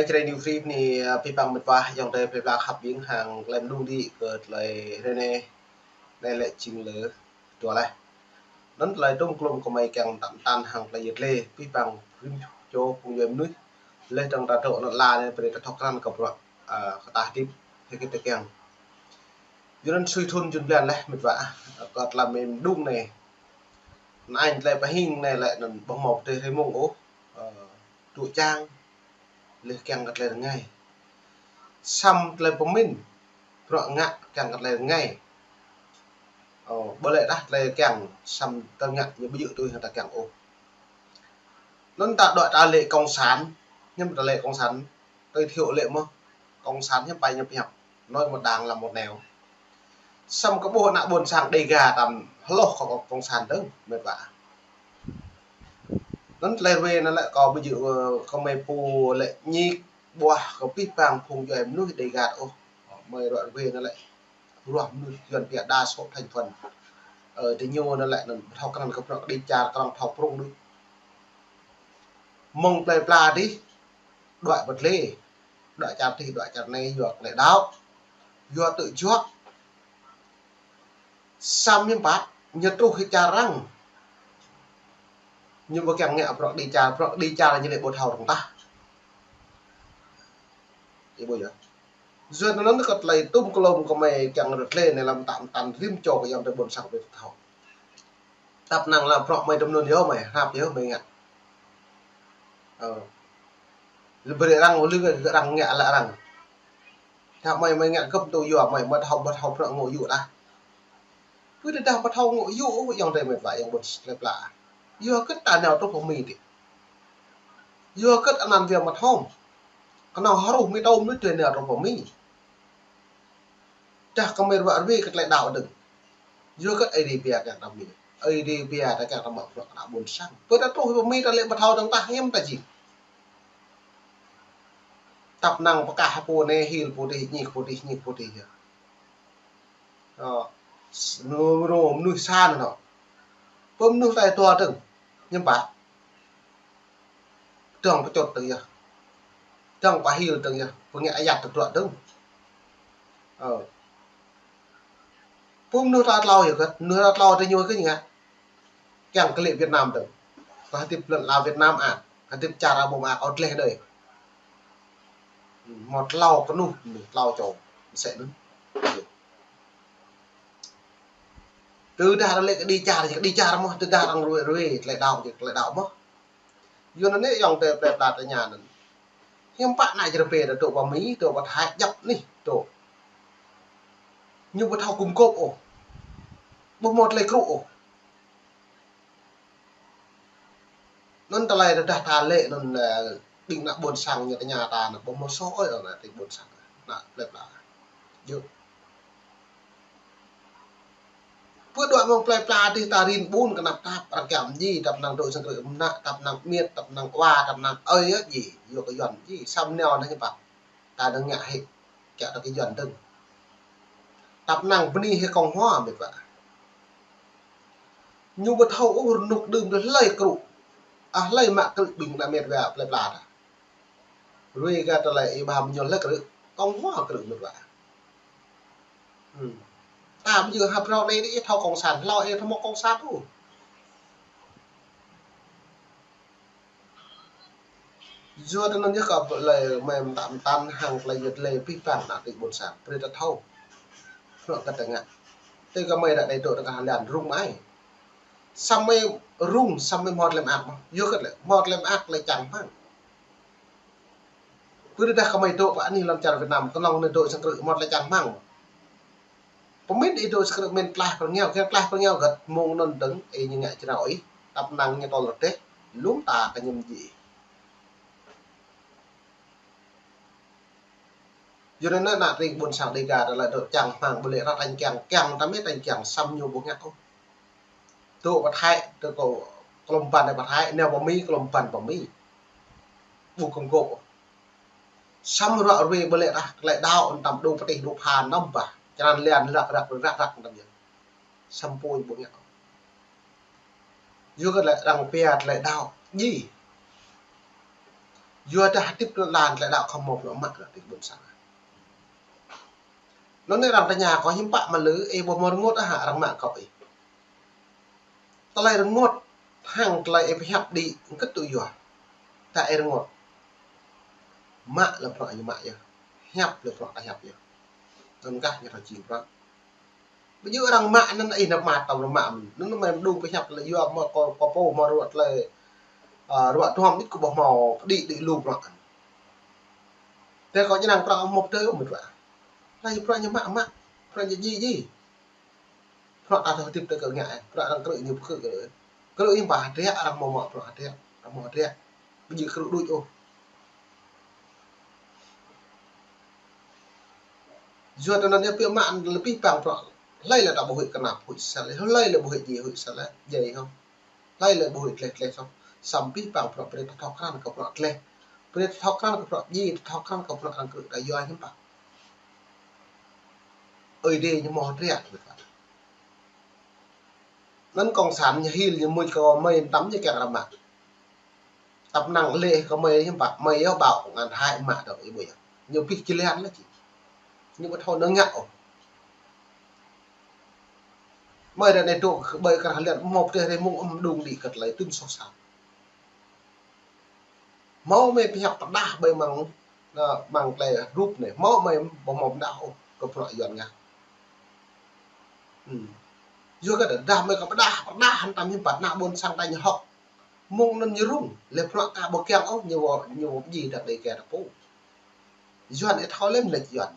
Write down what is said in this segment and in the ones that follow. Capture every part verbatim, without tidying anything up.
Čơđai New Free anai, ơ, pih pang met wa, ayŏng adơi plơi pla khăp ƀing hăng klem đung đĭ kơ tơlơi rơnê, anai lĕ jing lơ dua laih. Anŭn tơlơi tŭm klum kơ mơi kiăng tăm tăn hăng tơlơi yơh lĕ, pih pang rĭm čô phung djuai mơnuih. Lĕ dơ̆ng ta dŏ anŭn la anai brơi ta thâo krăn kơ bruă, ơ, kơ ta hơdip, hơget ta kiăng. Yua anŭn sui thŭn jun blan laih met wa, kơ tơlơi mơ̆ng đung anai. Anŭn tơlơi pơhing anai lĕ anŭn ƀu hmâo pơdơi hrơi mông ôh, ơ, tŭ čang, lĕ kiăng kơ tơlơi rơngai. Săm tơlơi pơmĭn, bruă ngă kiăng kơ tơlơi rơngai. Ơ, ƀu lĕ dah tơlơi kiăng săm tơlơi ngă ñu ƀu djơ̆ tui hăng ta kiăng ôh. Anŭn ta dŏ ta lĕ cộng sản, hiư̆m ta lĕ cộng sản, tui thiu lĕ mơ̆, cộng sản hiư̆m pai ñu pơhiăp, nói một đằng làm một nẻo. Săm kơ ƀuh ană ƀôn sang Dega tăm hloh kơ cộng sản dơ̆ng, met wa. Anŭn tơlơi rơwe anŭn lĕ kâo ƀu djơ̆, ơ, kơ mơi pô lĕ ñik ƀuah kơ pih pang phung djuai mơnuih Dega ôh. Mơi ruă rơwe anŭn lĕ ruah mơnuih Yuan pia đa số thành phần. Ơ, tơ ñu anŭn lĕ anŭn ƀu thâo krăn kơ prŏng kơđi čar, krŏng thâo prŏng đuč. Mơ̆ng plơi pla dih, đuaĭ pơtlê, đuaĭ čar dih, đuaĭ čar anai, yua tơlơi đaŏ, yua tơlơi juă. Săm hiư̆m pă, ñu truh hĭ čar arăng. Ñu ƀu kiăng ngă prŏng kơđi čar, prŏng kơđi čar ñu lĕ ƀu thâo dơ̆ng tah. Ih ƀuh yơh. Yua anŭn kơ tơlơi tŭm klum kơ mơi kiăng rơtlê anai lăm tăm tăn rĭm čô kơ ayŏng adơi ƀôn sang brơi ta thâo. Tăp năng lăm prŏng mơi tơm anŭn yơh mơi, hrăp yơh mơi ngă. Ơ. Lĕ brơi arăng, lĕ arăng ngă lĕ arăng. Tơdah mơi, mơi ngă gơ̆p tui yua mơi, mơi thâo, mơi thâo prŏng ngă yua dah. Pơ tơdah mơi thâo ngă yua, ayŏng adơi met wa, ayŏng ƀôn sang plơi pla. Yua hơget ta nao truh pơ Mi dih. Yua hơget anăn wia mă thom. Kơnơ̆ng hruh Mi tôm anŭn tui nao truh pơ Mi. Tơdah kơ mơi ruă rơwe kơ tơlơi đaŏ dơ̆ng. Yua hơget Aê Diê pia kiăng ta Mi. Aê Diê pia ta kiăng ta mă bruă kơ ană ƀôn sang. Pơ ta truh pơ Mi ta lĕ ƀu thâo dơ̆ng tah hiư̆m ta jing. Tăp năng pơkah pô anai hil pô dih, ñik pô dih, ñik pô dih yơh. Ơ, s-, mơnuih, mơnuih sa anŭn. Pơ mơnuih tai tua dơ̆ng, hiư̆m pă. Dơ̆ng pơčŭt dơ̆ng yơh. Dơ̆ng pơhil dơ̆ng yơh. Pơngă ayăt tơdruă dơ̆ng. Ơ. Pơ mơnuih ta tlâo yơh kơ̆t, mơnuih ta tlâo tơ ñu kơ ñu ngă. Kiăng kơ lĕ Việt Nam dơ̆ng. Kơ hơdip lŏn ala Việt Nam ăt, hơdip čar ƀu mă ôh tleh đơi. Mơ̆ tlâo kơnuh, tlâo čô, mơsĕ anŭn. Tơdah arăng lĕ kơđi čar, kơđi čar mơ̆, tơdah arăng rơwe, rơwe, tơlơi đaŏ, tơlơi đaŏ mơ̆. Yua anŭn anai ayŏng adơi plơi pla tơña anŭn. Hiư̆m pă ană čar pơ ta dŏ pơ Mi, dŏ pơ Thái, djŏp anih dŏ. Ñu ƀu thâo gum gôp ôh. Ƀu hmâo tơlơi krŭ ôh. Anŭn tơlơi tơdah ta lĕ anŭn, ơ, ƀing ană ƀôn sang ñu tơña ta anŭn ƀu hmâo soh ôh ană ƀôn sang. Ană plơi pla. Yơh. Pơ dua mơ̆ng plơi pla dih ta rin ƀun kơnăp tap, arăng kiăng mơji, tăp năng dŏ sang krư̆ mơnă, tăp năng miêt, tăp năng wa, tăp năng ơi yơh ji, yua kơ Yuan ji, săm nao anai hiư̆m pă. Ta dơ̆ng ngă hĭ, kiăng ta kơ Yuan dơ̆ng. Tăp năng bơni hĭ Cộng hòa met wa. Ñu ƀu thâo ôh rơnŭk đưm tơ hlơi krŭ. Ah, hlơi mă krư̆ ƀing ană met wa plơi pla ta. Rui kơ tơlơi ih ƀuh mơñul hlơi krư̆, Cộng hòa krư̆ met wa. Hmm. Ta ƀu djơ̆ hăp rŏ anai ih thâo cộng sản, hlâo ih thâo mơ̆ cộng sản ôh. Yua anŭn yơh kơ tơlơi mơi tăm tăn hăng tơlơi yơh lĕ pih pang ană tring ƀôn sang. Brơi ta thâo. Hrŏ kơ tơngă. Tơ kơ mơi ră anai dŏ tơngă lăn rŭng mơi. Săm mơi rŭng, săm mơi hmâo tơlơi mơak mơ̆. Yua hơget lĕ, hmâo tơlơi mơak tơlơi čang hmang. Pơ tơdah kơ mơi dŏ pơ anih lŏn čar Việt Nam, kơnơ̆ng anai dŏ sang krư̆ hmâo tơlơi čang hmang. Pơmĭn ih dŏ sang krư̆ mĭn tlaih pơrơngiao, kiăng tlaih pơrơngiao hơget, mơ̆ng anŭn dơ̆ng, ih ñu ngă jrao ih, tăp năng ñu tơl rơdêh, lŏm ta kơ ñu mơji. Yua anŭn ană tring ƀôn sang Dega ta lĕ dŏ čang hmang ƀu lĕ ră tañ kiăng, kiăng ta mĕt tañ kiăng, săm ñu ƀu ngă ôh. Dŏ pơ Thái, dŏ kơ klom ban pơ Thái, nao pơ Mi, klom ban pơ Mi. Ƀu kơ̆ng gŏ. Săm ruă rui ƀu lĕ rah, tơlơi đaŏ anŭn tăm đu pơtih đu pha năm bah. Črăn lian lăk răk răk răk tăm yơh. Săm pui ƀu ngă. Yua kơ tơlơi arăng pia tơlơi đaŏ ji. Yua dah hơdip tơlơi lŏn tơlơi đaŏ khŏm hmâo bruă mă kơ tơlơi ƀôn sang. Anŭn anai arăng tơña kâo hiư̆m pă mơ̆ lĕ, ih ƀu hmâo rơngot hă arăng mă kơ ih. Tơlơi rơngot hăng tơlơi ih pơhiăp đĭ kơtư̆ yua. Dah ih rơngot, mă lĕ bruă ñu mă yơh. Hiăp lĕ bruă ta hiăp yơh. Anŭn kah ñu thâo jing bruă. Ƀu djơ̆ arăng mă anŭn ih nao mă tơm arăng mă. Anŭn mơ̆ mơđung pơhiăp lĕ yua mơ̆ kâo, kâo pô hmâo ruă tơlơi, ơ, ruă duăm đĭ kâo ƀu hmâo pơđĭ đĭ lu bruă. Tơdah kâo ñu năng bruă hmâo tơlơi ôh mơ̆ bruă. Laih bruă ñu mă mă, bruă ñu djai djai. Bruă ta thâo hơdip tơ kơ ngă, bruă arăng krư̆ ñu pơkrư̆. Krư̆ ñu ƀă hơdră, arăng hmâo mă bruă hơdră, arăng hmâo hơdră. Ƀu djơ̆ krư̆ đôč ôh. Yua tơ anŭn ñu pioh mă lĕ pih pang bruă. Hlơi lĕ ta ƀu huĭ kơnăp huĭ sel, hlơi lĕ ƀu huĭ djai huĭ sel, djai hŏ. Hlơi lĕ ƀu huĭ gleh gleh hŏ. Samơ̆ pih pang bruă brơi ta thâo krăn kơ bruă gleh. Brơi ta thâo krăn kơ bruă djai, ta thâo krăn kơ bruă arăng krư̆ ta yua hiư̆m pă. Ơi Adai ñu hmâo hơdră. Anŭn cộng sản ñu hil ñu mŭt kơ mơi tăm ñu kiăng arăng mă. Tăp năng lĕ kơ mơi hiư̆m pă, mơi yơh ƀă ngăn hai mă dong ih ƀuh yơh. Ñu pih jơlan lĕ či. Ñu ƀu thâo nao ngă ôh. Mơi ră anai dŏ kơ ƀơi krah lĕ hmâo pơteh rơmung ăm đung đĭ kơ tơlơi tŭn soh sat. Hmâo mơi pơhiăp pơrơđah ƀơi mơ̆ng, ơ, mơ̆ng tơlơi rup anai. Hmâo mơi ƀu hmâo pơrơđah ôh kơ bruă Yuan ngă. Hm. Yua kơ dah mơi kơ pơrơđah, pơrơđah hăng tăm hiư̆m pă ană ƀôn sang ta ñu hŏk. Mơ̆ng anŭn ñu rŭng, lĕ bruă ka ƀu kiăng ôh, ñu, ñu djai dah đĭ kơ ta pô. Yuan ih thâo lĕ mơneč Yuan.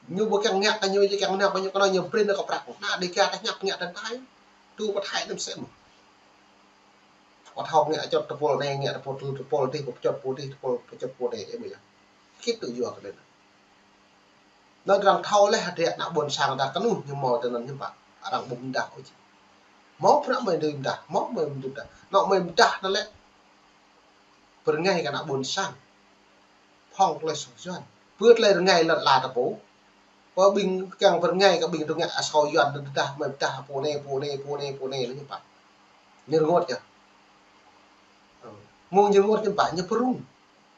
Ñu ƀu kiăng ngă kơ ñu, ñu kiăng nao kơ ñu, kơ ñu brơi nao kơ prăk. Ană Đêga ta ñăp ngă tơngai. Tu pơthai năm sem. Ƀu thâo ngă čŏt tơpul anai, ngă tơpul, tơpul adih, pơčŏt pô adih, tơpul pơčŏt pô adih, ih ƀuh yơh. Kit tŭ yua kơ anŭn. Anŭn arăng thâo lĕ hơdră ană ƀôn sang ta kơnuh ñu hmâo tơ anŭn hiư̆m pă. Arăng ƀu mơdah ôh či. Hmâo bruă mơi dưi mơdah, hmâo mơi dưi mơdah. Anŏ mơi mơdah anŭn lĕ pơrơngai kơ ană ƀôn sang. Phŏng tơlơi soh Yuan. Pơ tơlơi rơngai lŏn ala ta pô. Pơ ƀing kiăng pơrơngai kơ ƀing tơngai asâo Yuan tơdah mơi tơdah pô anai, pô anai, pô anai, pô anai lĕ hiư̆m pă. Ñu rơngot yơh. Ơ. Mơ̆ng ñu rơngot hiư̆m pă, ñu pơrŭng.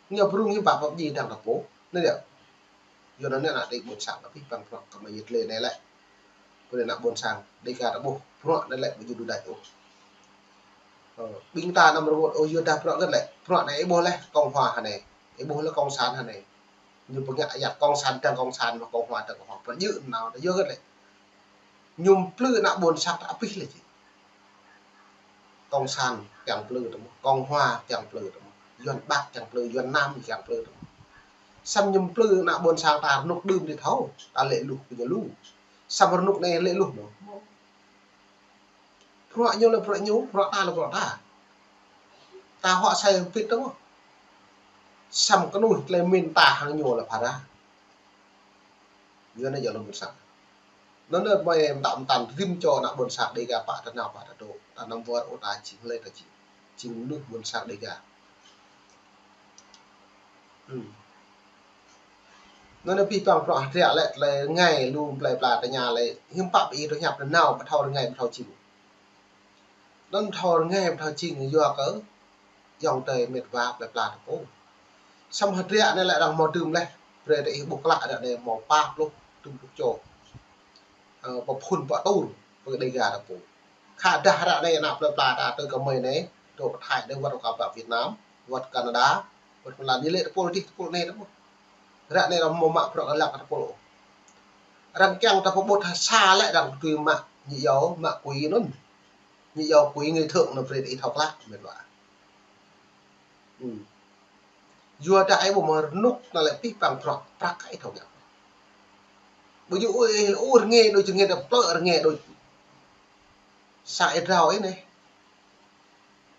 Ñu pơrŭng hiư̆m pă pơdjai dang ta pô. Anai yơh. Yua anŭn ană Đêga ƀôn sang ta pih pang bruă kơ mơi yơh tơlơi anai lĕ. Pơ ană ƀôn sang Đêga ta ƀuh bruă anai lĕ ƀu djơ̆ đôč ôh. Ơ, ƀing ta anăm rơngot ôh yua dah bruă hơget lĕ. Bruă anai ih ƀuh lĕ Cộng hòa hơnai. Ih ƀuh lĕ Cộng sản hơnai. Ñu pơngă ayăt Cộng sản dang Cộng sản, mă Cộng hòa dang Cộng hòa. Pơdjơ̆ nao, yua hơget lĕ. Ñu plư ană ƀôn sang ta abih lĕ či. Cộng sản kiăng plư tơmơ̆, Cộng hòa kiăng plư tơmơ̆, Yuan Bắc kiăng plư, Yuan Nam kiăng plư tơmơ̆. Samơ̆ ñu plư ană ƀôn sang ta rơnŭk đưm đĭ thâo, ta lĕ luh kơ ñu lu. Samơ̆ rơnŭk anai lĕ luh mơ̆. Bruă ñu lĕ bruă ñu, bruă ta lĕ bruă ta. Ta huă sai pit tơmơ̆. Samơ̆ kơnuh tơlơi min ta hăng ñu lĕ phara. Yua anai yơh lŏm ƀôn sang. Anŭn anai mơi mơtă mơtăn rĭm čô ană ƀôn sang Đêga pă ta nao pă ta dŏ. Ta anăm wơr ôh ta jing hlơi ta jing. Jing mơnuih ƀôn sang Đêga. Hm. Anŭn anai pih pang bruă hơdră lĕ tơlơi rơngai lu plơi pla tơña lĕ hiư̆m pă ƀing ih tơña pơnao ƀu thâo rơngai ƀu thâo jing. Anŭn thâo rơngai thâo jing yua kơ ayŏng adơi met wa plơi pla ta pô. Samơ̆ hơdră anai lĕ arăng hmâo dưm leh. Brơi ta ih ƀuh klă ră anai hmâo pă pluh, tơm pluh čô. Ơ, pơphun pơtur, pơ Đêga ta pô. Khă dah ră anai ană plơi pla ta tơ kơ mơi anai, dŏ pơ Thái anai, wơ̆t kơ pơ Việt Nam, wơ̆t Canada, wơ̆t Phần Lan, ñu lĕ tơpul adih tơpul anai ta pô. Ră anai arăng hmâo mă bruă kơ lăng tơpul. Arăng kiăng ta pơƀut ha sa lĕ arăng tui mă, ñu iâu mă quỹ anŭn. Ñu iâu quỹ người thượng anŭn brơi ta ih thâo klă, met wa. Hm. Yua dah ih ƀu hmâo rơnŭk anŭn lĕ pih pang bruă prăk ih thâo ngă. Ƀu djơ̆ ôh, ôh rơngai đôč, rơngai ta plơi rơngai đôč. Sang ih drao ih anai.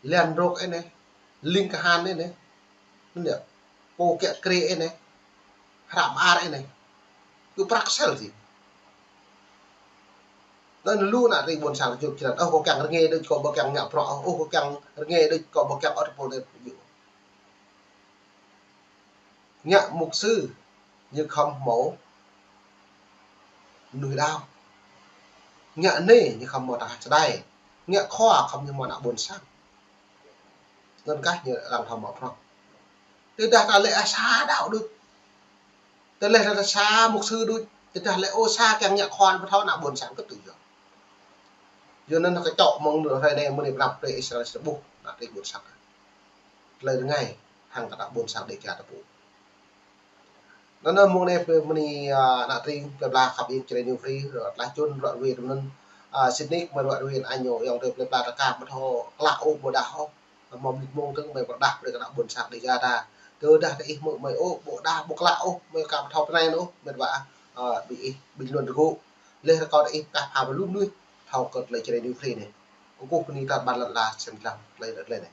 Lian rok ih anai. Ling kahan ih anai. Anŭn yơh. Pô kiă kriê ih anai. Hră mơar ih anai. Kơ prăk sel či. Anŭn lu ană tring ƀôn sang čŭk črăn. Ôh, kâo kiăng rơngai đôč, kâo ƀu kiăng ngă bruă. Ôh, kâo kiăng rơngai đôč, kâo ƀu kiăng ôh tơpul anai. Ngă mục sư, ñu khŏm hmâo mơnuih đaŏ. Ngă anai, ñu khŏm hmâo tơhan čơđai. Ngă khua, khŏm ñu hmâo ană ƀôn sang. Anŭn kah ñu arăng thâo mă bruă. Tơdah ta lĕ sa đaŏ đôč. Tơdah lĕ sa mục sư đôč. Tơdah lĕ ơ sa kiăng ngă khua pơthâo ană ƀôn sang kơ tui yơh. Yua anŭn kơ čŏk mơ̆ng hrơi anai mơ̆ng anai pơnăp tơ Israel sa ƀuh ană tring ƀôn sang. Tơlơi rơngai hăng kơ ană ƀôn sang Dêga ta pô. Anŭn mơ̆ng anai pơ mơni, a, ană tring plơi pla khăp ing čơrê ñu free, ră tlaih čun ră ruai tơm anŭn, a, sĭt nik mơ̆ ră ruai añô yŏng tơ plơi pla ta ka pơthâo klă ôh ƀu đah ôh. Mơ̆ mơnit mơ̆ng tơ̆ng mơ̆ pơrơđah brơi kơ ană ƀôn sang Dêga ta. Tơdah ta ih mơ̆ mơ̆ ôh, ƀu đah ƀu klă ôh, mơ̆ ka pơthâo pơnai ôh, mơ̆ ƀă, a, ƀing ih, ƀing lŏn rơgŏ. Leh rơkâo ta ih pơkah pha pơlŭn nuih, thâo kơ tơlơi čơrê ñu free anai. Kơkuh bơni ta ƀan lăn ala sem lăm tơlơi, tơlơi anai.